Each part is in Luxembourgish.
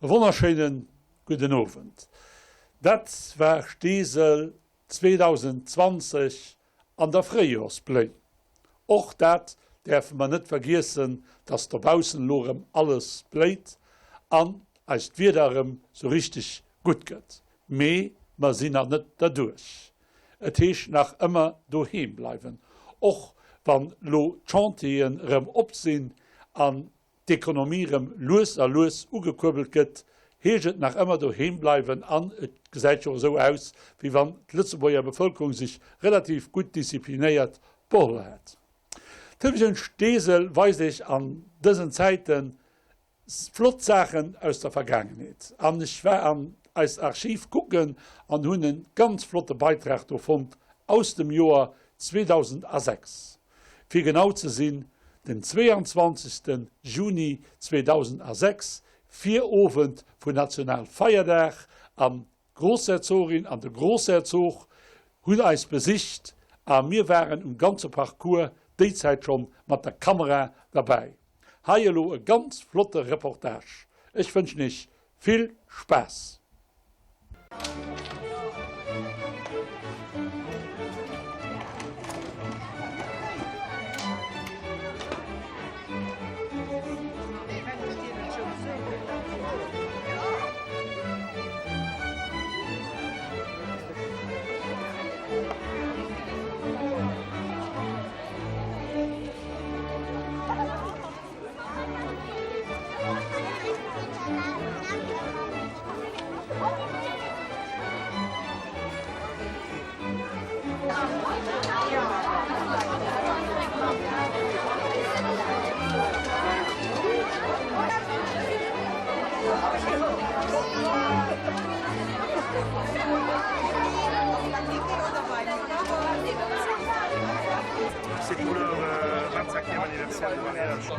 E wonnerschéinen gudden Owend. Dat war Steesel 2020 an der Fréijorsbléi. Och dat däerfe mer net vergiessen, dass dobaussen elo erëm alles bléit an eist Wieder erëm sou richteg gutt gëtt. Mee mer sinn nach net derduerch. Et heescht nach ëmmer doheem bleiwen, och wann lo d'Chantieren erëm op sinn an d'Ekonomie rëm lues a lues ugekuerbelt gëtt, heescht et nach ëmmer doheem bleiwen an et gesäit jo esou aus, wéi wann d'Lëtzebuerger Bevëlkerung sech relativ gutt disziplinéiert beholl hätt. D'Televisioun Steesel weist Iech an dësen Zäite flott Saachen aus der Vergaangenheet an ech war an eist Archiv kucken an hunn e ganz flotte Beitrag do fonnt aus dem Joer 2006. Fir genau ze sinn, den 22 Juni 2006, Virowend vun Nationalfeierdag, an d'Groussherzogin an de Groussherzog hunn eis besicht a mir waren um ganze Parcours déi Zäit schonn mat der Kamera derbäi. Hei elo e ganz flotte Reportage. Ech wënschen iech vill Spaass! C'est pour leur 25e anniversaire de mariage.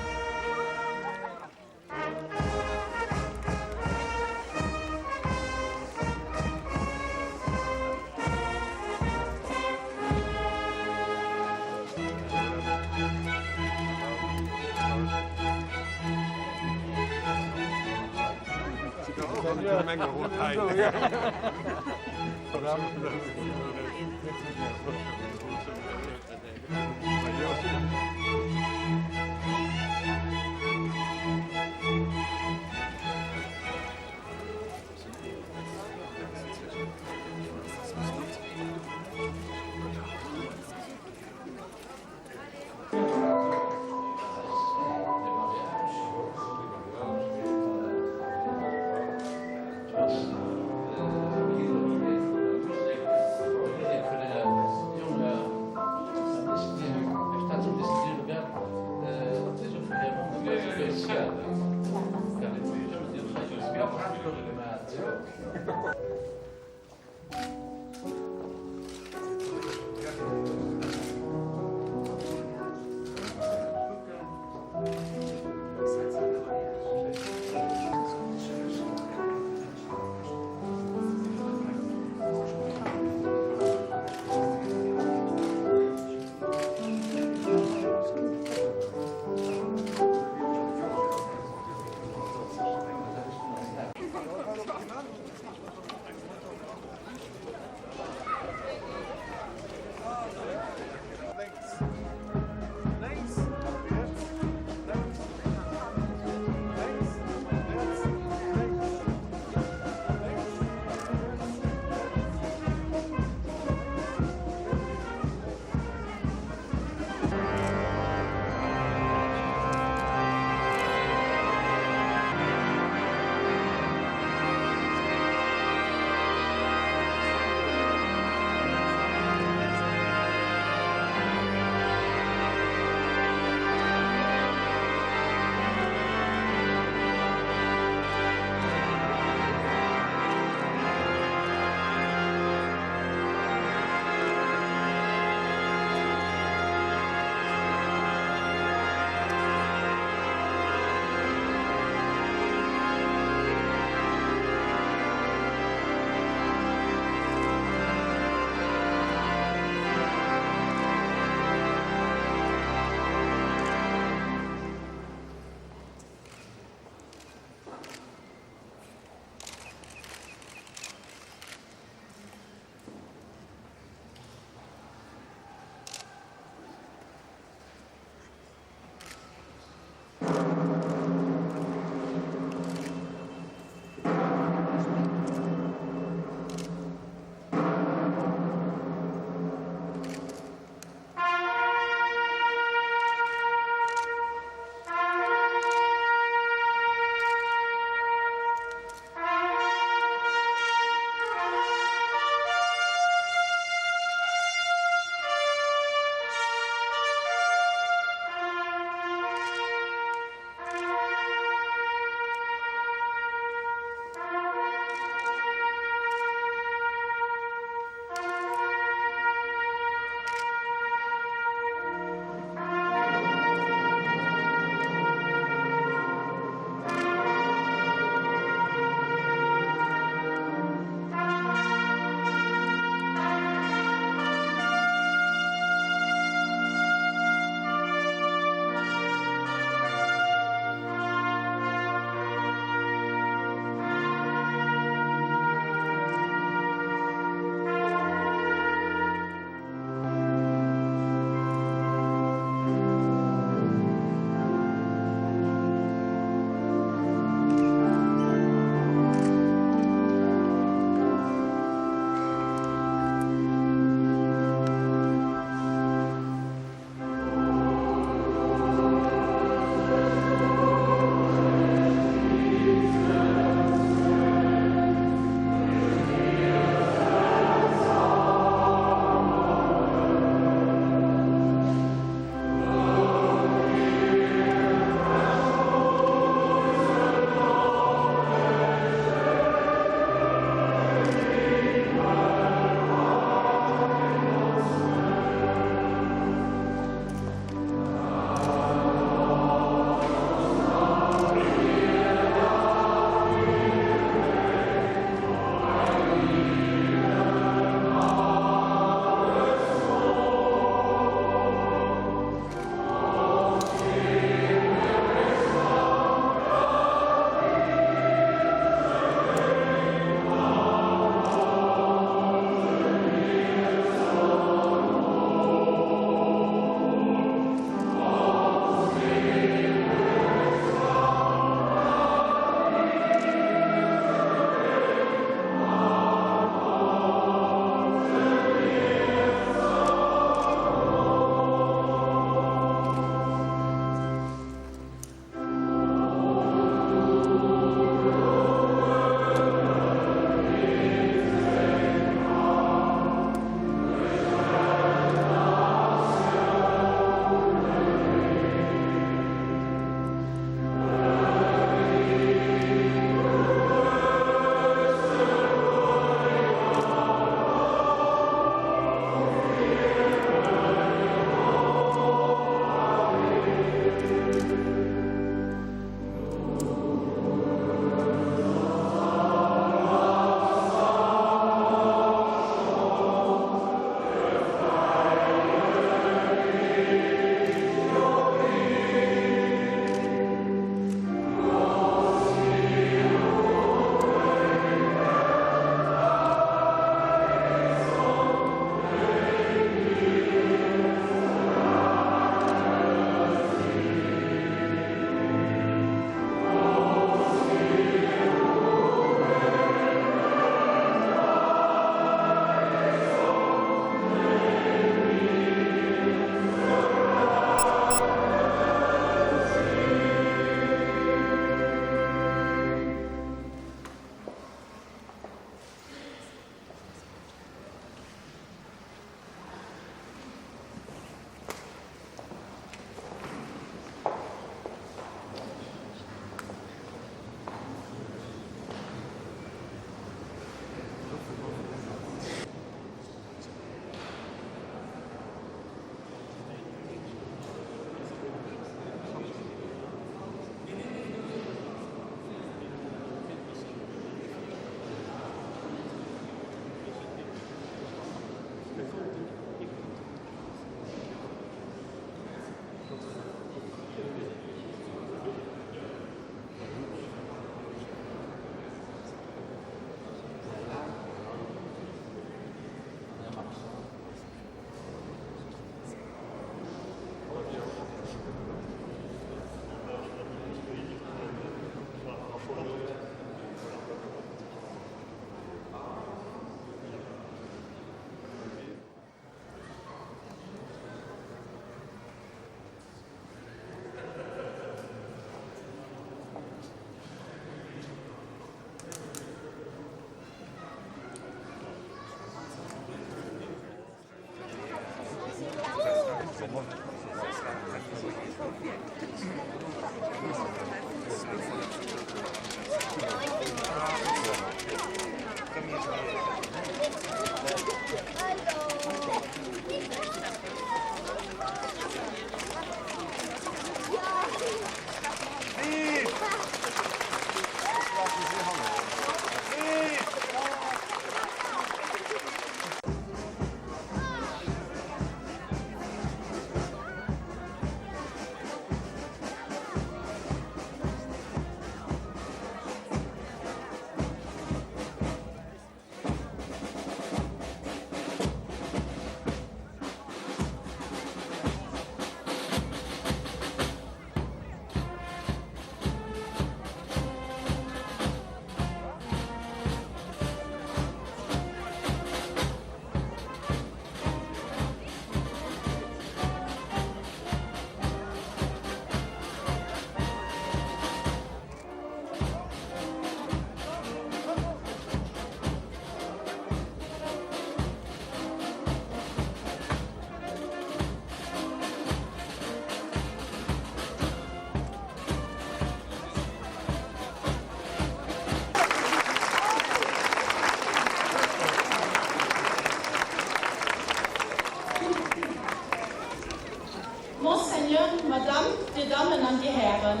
Madamm, Dir Dammen an Dir Hären,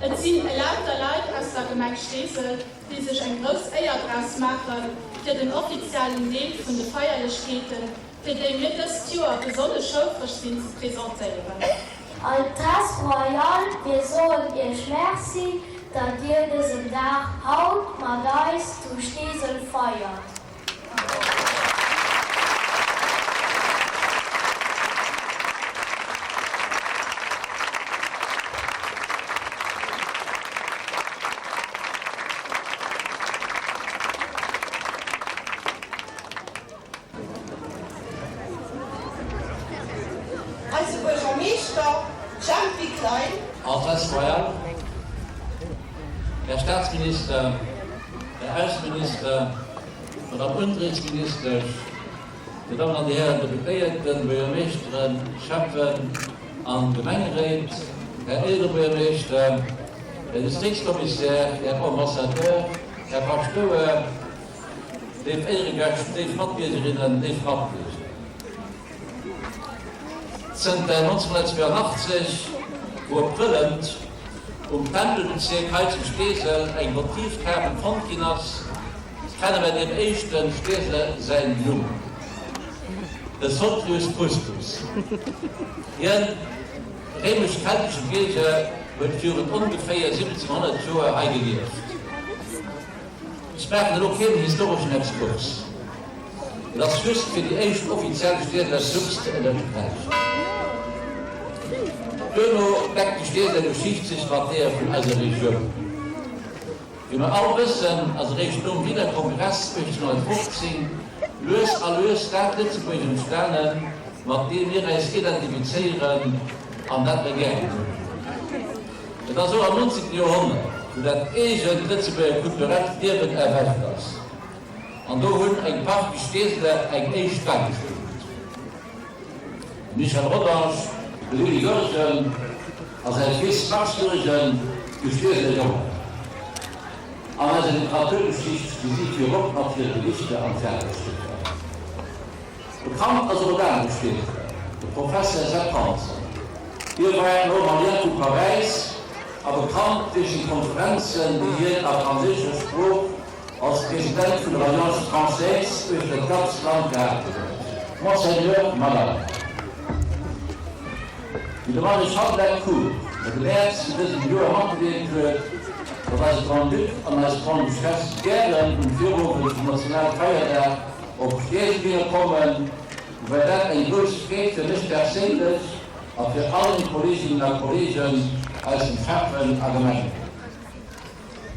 et sinn elauter Leit aus der Gemeng Steesel, déi sech eng grouss Éier draus maachen, fir den offiziellen Deel vun de Feierlechkeeten, fir déi mir dëst Joer besonnesch houfreg sinn, ze presentéieren. Altesse Royale, mir soen Iech Merci, datt Dir dësen Dag haut mat eis zu Steesel feiert. Eise Buergermeeschter Jempy Klein. Altesse Royale, Här Staatsminister, Här Ausseminister, Madame Unterrichtsministesch, Dir Dammen an Dir Hären Deputéierten, Buergermeeschteren, Schäffen an Gemengeréit, Här Éierebuergermeeschter, Här Distriktskommissär, Här Ambassadeur, Här Paschtouer, léif Éieregäscht, léif Matbiergerinnen, léif Matbierger. Zënter 1982, wou op Wëllemt um Tempelbezierk hei zu Steesel eng Votivtafel fonnt ginn ass, kenne mer deem éischte Steeseler säin Numm, de Sotrius Priscus. Hien, réimesch-keltesche Bierger, huet virun ongeféier 1700 Joer hei gelieft. Ech maachen elo keen historeschen Exkurs. Et ass just fir déi éischt offiziell Steeseler Source ze ënnersträichen. Duerno deckt déi Steeseler Geschicht sech mat deeër vun eiser Regioun. Wéi mer all wëssen, ass eréischt nom Wiener Kongress 1815 lues a lues dat Lëtzebuergesch entstanen, mat deem mir äis identifizéieren an dat mer gären hunn. Et ass och am 19. Joerhonnert, wou dat eegent Lëtzebuerger kulturellt Liewen erwächt ass. An do hunn eng Partie Steeseler eng éischt Gei gespillt. De Michel Rodange, de Willy Goergen a säi Fils Max Goergen hu Steeseler Jongen. An eiser Literaturgeschicht sti si virop mat hire Gedichter an Theaterstécker. Bekannt ass och en anere Steeseler, de Professer Sepp Hansen. Hie war Normalien zu Paräis a bekannt duerch seng Konferenzen, déi hien a franséischer Sprooch Als President vun der Alliance Française uechter d'ganzt Land gehat huet. Monseigneur, Madame, wéi de Maréchal Delcourt mer de Mäerz vun dësem Joer matgedeelt huet, datt eise Grand-Duc an eis Grande-Duchesse gären um Virowend vum Nationalfeierdag op Steesel géinge kommen, war dat eng grouss Freed fir mech perséinlech a fir all meng Kolleeginnen a Kolleegen aus dem Schäffen a Gemengerot.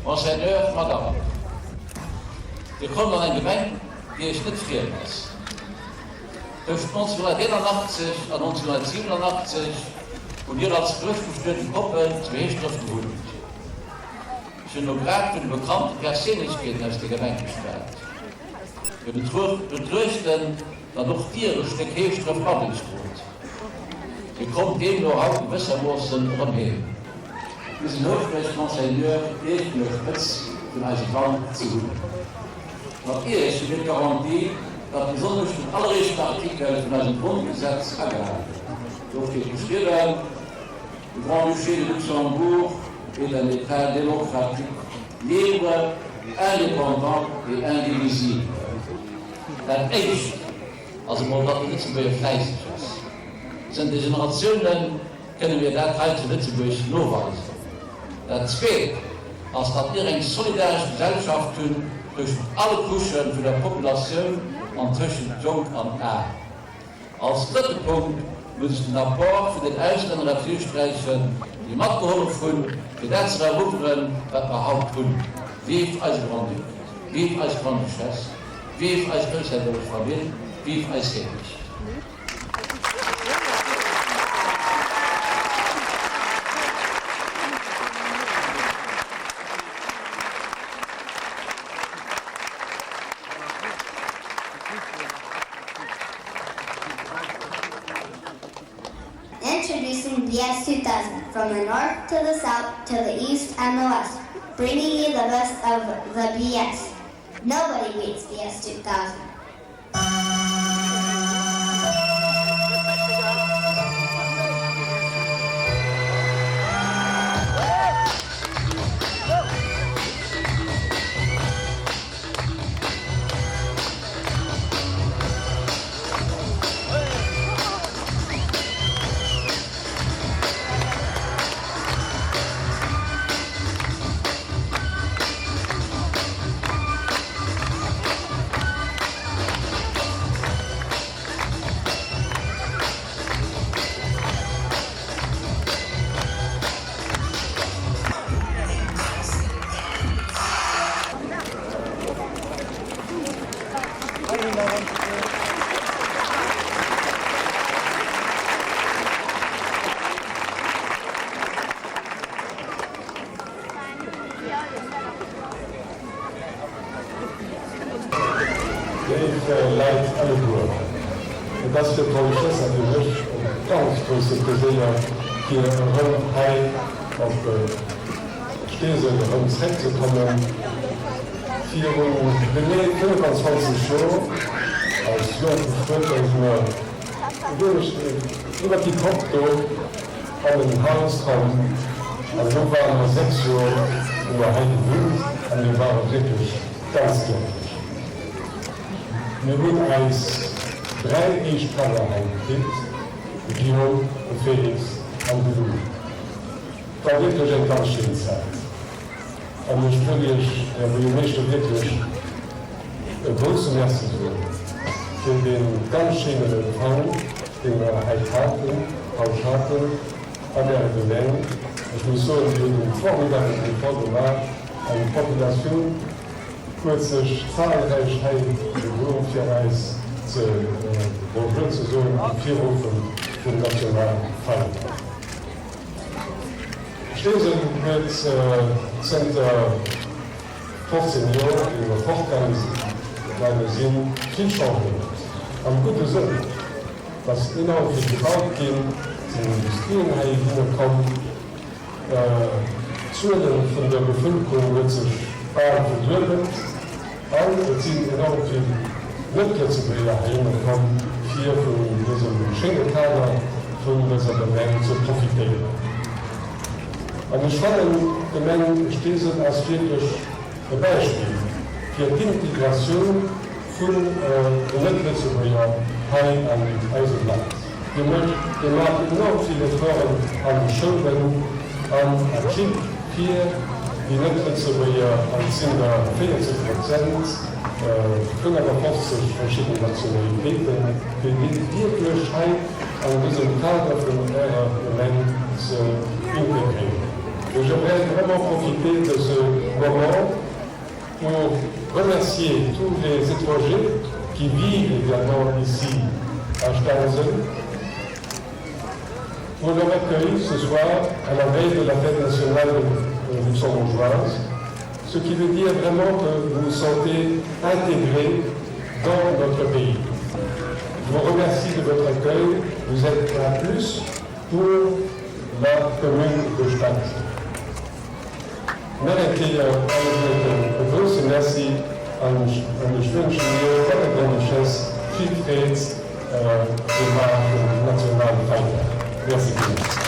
Monseigneur, Madame, Dir kommt an eng Gemeng, déi Iech net friem ass. Tëscht 1981 an 1987 hutt Dir als frësch bestuete Koppel zu Heeschdref gewunnt. Ech hunn elo grad vun de bekannte Perséinlechkeeten aus der Gemeng geschwat. Mir betruechten, datt och Dir e Stéck Heeschdref mat Iech krut. Dir kommt deemno haut gewëssermoossen erëm heem. Mir sinn houfreg, Monseigneur, Iech un der Spëtz vun eisem Land ze hunn. Mat Iech hu mir d'Garantie, datt besonnesch den alleréischten Artikel vun eisem Grondgesetz agehale gëtt. Do steet geschriwwen, Le Grand-Duché de Luxembourg est un État démocratique, libre, indépendant et indivisible. Dat Éischt ass emol, datt de Lëtzebuerger fläisseg ass. Zënter Generatiounen Kënne mir dat hei zu Lëtzebuerg noweisen? Dat Zweet ass, datt mir eng solidaresch Gesellschaft hunn tëschent alle Couchë vun der Populatioun an tëschent Jonk an Al. Als drëtte Punkt muss ech den Apport vun den Auslänner ervirsträichen, déi matgehollef hunn, fir dat ze erueweren, wat mer haut hunn. Vive eise Grand-Duc, vive eis Grande-Duchesse, vive eis groussherzoglech Famill, vive eis Heemecht! Introducing BS 2000, from the north to the south to the east and the west, bringing you the best of the BS. Nobody beats BS 2000. Leit alleguer. Et ass fir d'Grande-Duchesse a fir mech e ganz grousse Pleséier, fir erëm hei op Steesel erëm zréckzekommen. Viru genee 25 Joer, als jonke Spuerter, si mer e wéineg iwwer déi Kopp do an en Haus komm an elo ware mer 6 Joer, hu mer hei gewunnt a mir ware wierklech ganz glécklech. Mir hunn eis 3 éischt Kanner hei kritt, de Guillaume, de Félix an de Louis. Et war wierklech eng ganz schéin Zäit an ech wëll Iech, Här Buergermeeschter, wierklech e grousse Merci soen fir dee ganz schéinen Empfang, dee mer hei haten, haut haten an Ärer Gemeng. Ech muss soen, Dir hutt e formidablen Effort gemaach an d'Populatioun huet sech zahlreich hei gedoen, fir eis ze Bonjour ze soen am Virowend vum Nationalfeierdag. Steesel huet zënter 15 Joer, wéi mer fortgaange sinn, vill changéiert. Am gudde Sënn. Et ass enorm vill gebaut ginn, et sinn Industrien heihinner komm, d'Zuele vun der Bevëlkerung huet sech bal verduebelt. An et sinn enorm vill Net-Lëtzebuerger heihinner komm, fir vun dësem schéine Kader vun dëser Gemeng ze profitéieren. An ech fannen, d'Gemeng Steesel ass wierklech e Beispill fir d'Integratioun vun den Net-Lëtzebuerger hei an eisem Land. Dir mécht, dir maacht enorm vill Efforten an de Schoulen an a Clibb fir déi Net-Lëtzebuerger, an et sinn der 40 Prozent, 55 verschidden Nationalitéiten, fir déi wierklech hei an dësem Kader vun Ärer Gemeng ze integréieren. Et j'aimerais vraiment profiter de ce moment pour remercier tous les étrangers qui vivent également ici à Steisel pour leur accueil ce soir à la veille de la fête nationale luxembourgeoise, ce qui veut dire vraiment que vous vous sentez intégré dans notre pays. Je vous remercie de votre accueil, vous êtes un plus pour la commune de Steisel. Nach eng Kéier alleguerten e grousse Merci an ech wënschen Iech an der Grande-Duchesse vill Freed um Dag vum Nationalfeierdag. Merci villmools.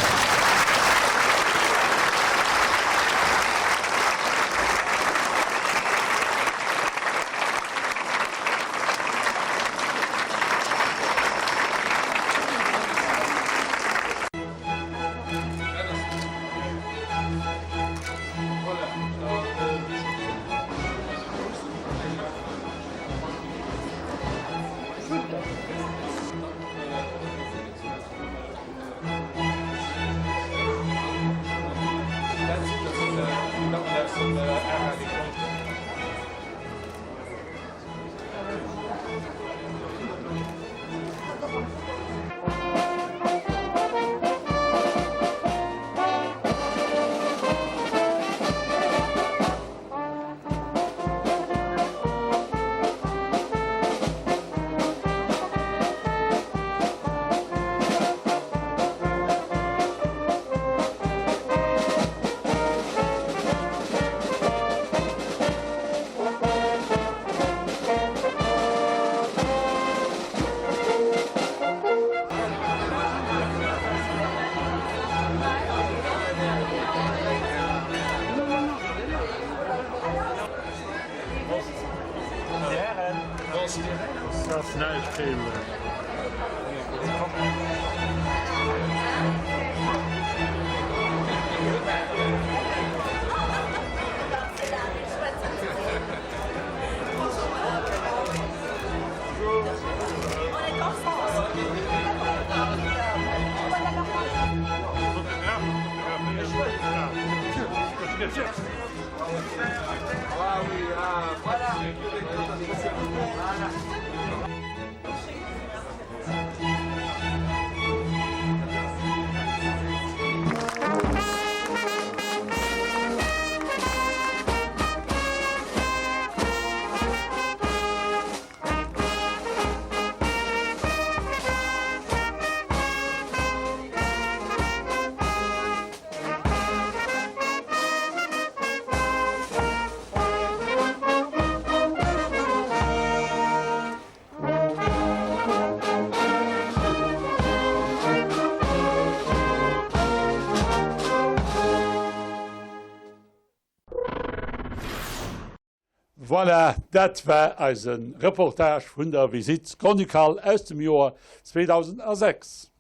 Voilà, dat war eise Reportage vun der Visite Grand-Ducale aus dem Joer 2006.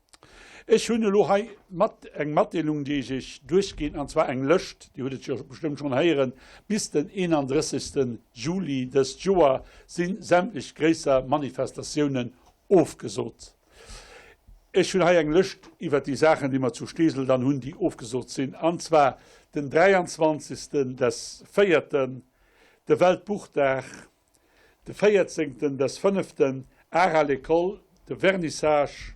Ech hunn elo hei mat eng Matdeelung, déi ech Iech duerchginn, an zwar eng Lëscht, Dir hutt et jo bestëmmt schonn héieren, bis den 31. Juli dëst Joer si sämtlech gréisser Manifestatiounen ofgesot. Ech hunn hei eng Lëscht iwwert déi Saachen, déi mer zu Steesel dann hunn, déi ofgesot sinn, an zwar den 23. Des véierten, de Weltbuchdag, de véierzéngten des fënneften, Art à l'école, de Vernissage,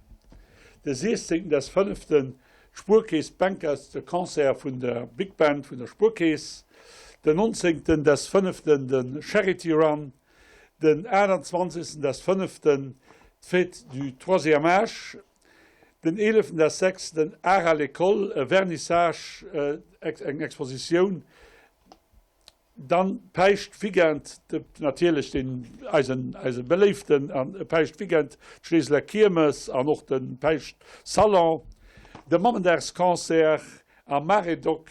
de siechzéngten des fënneften, d'Spuerkeess Bänkers, de Concert vun der Big Band vun der Spuerkeess, den nonzéngten des fënneften, de Charity Run, den 28. des fënneften, d'Fête du troisième âge, den eeleften des sechsten, Art à l'école, e Vernissage, eng Expositioun, Dann Päischtweekend, natierlech deen eisen eise beléiften Päischtweekend, d'Steeseler Kiermes an och de Päischtsalon, de Mammendagsconcert am Maredoc,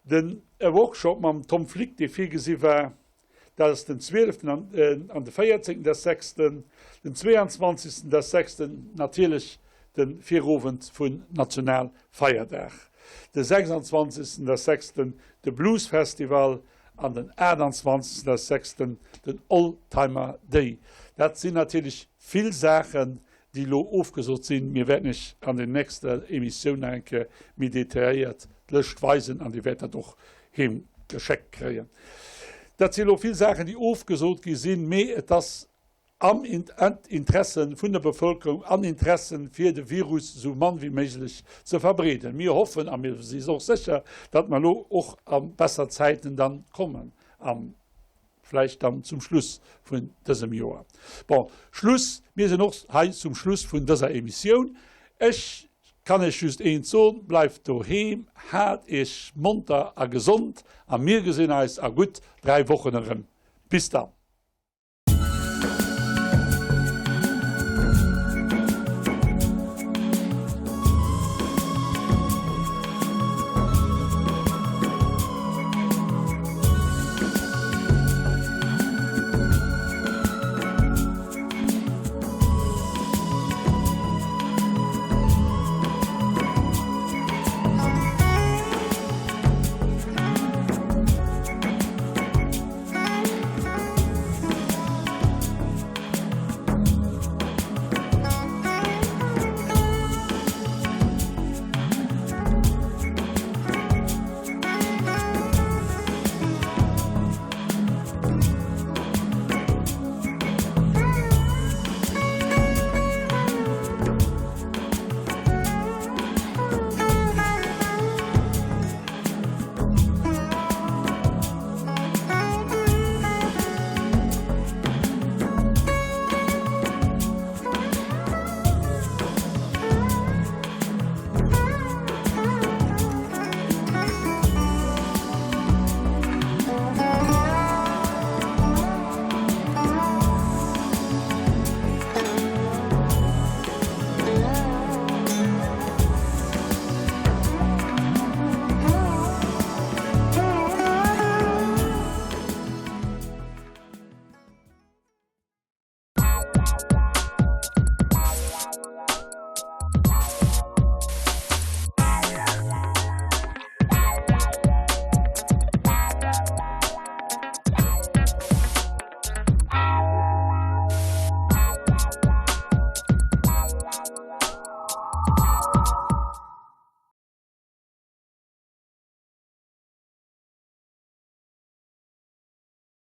den e Workshop mam Tom Flick, dee virgesi war, dat ass den zwieleften an de véierzéngten des sechsten, den zweiundzwanzigsten des sechsten natierlech de Virowend vun Nationalfeierdag, de 26 des sechsten de Blues Festival an den 28 des sechsten den Oldtimer Day. Dat sinn natierlech vill Saachen, déi elo ofgesot sinn. Mir wäerten Iech an den nächster Emissioun nach eng Kéier méi detailléiert d'Lëscht weisen an Dir wäert dat och heem geschéckt kréien. Dat si elo vill Saachen, déi ofgesot gi sinn, mee et ass am Interesse vun der Bevëlkerung, an Interesse fir de Virus esou mann wéi méiglech ze verbreeden. Mir hoffen a mir si och sécher, datt mer elo och a besser Zäiten dann kommen am vläicht dann zum Schluss vun dësem Joer. Bon, Schluss, mir sinn och hei zum Schluss vun dëser Emissioun. Ech kann Iech just eent soen, Bleift doheem, haalt Iech monter a gesond a mir gesinn eis a gutt 3 Wochen erëm. Bis dann.